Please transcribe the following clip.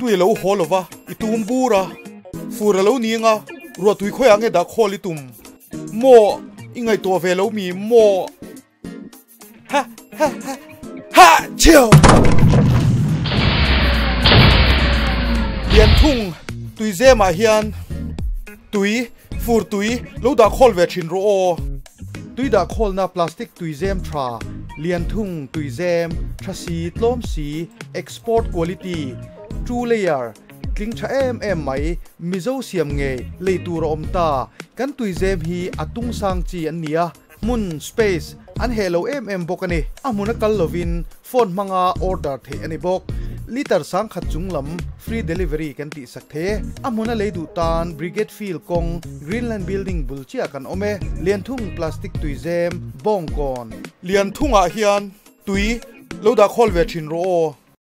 Tui a lo haw lo va, i tum bur a. Fur a lo ni anga, ruah tui khawiah nge dah khawl i tum? Maw, i ngaihtuah ve lo mi maw? Ha ha ha ha chiu! Lianthung tui zemah hian tui, fur tui lo dah khawl ve thin rawh aw. Tui dah khawlna plastic tui zem tha, Lianthung tui zem, tha si, tlawm si, export quality, two layer, Tling tha em em mai, Mizo siam ngei lei tur a awm ta. Kan tuizem hi a tung sang chi an ni a, hmun, space, an heh lo em em bawk a ni. A hmun a kal lovin phone hmanga order theih a ni bawk. Liter sangkhat chung lam free delivery kan tihsak thei e. A hmun a lei duh tan Brigade Field kawng Greenland Building bul chiah kan awm e. Lianthung plastic tuizem, Bawngkawn. Lianthungah hian tui lo dah khawl ve thin rawh aw.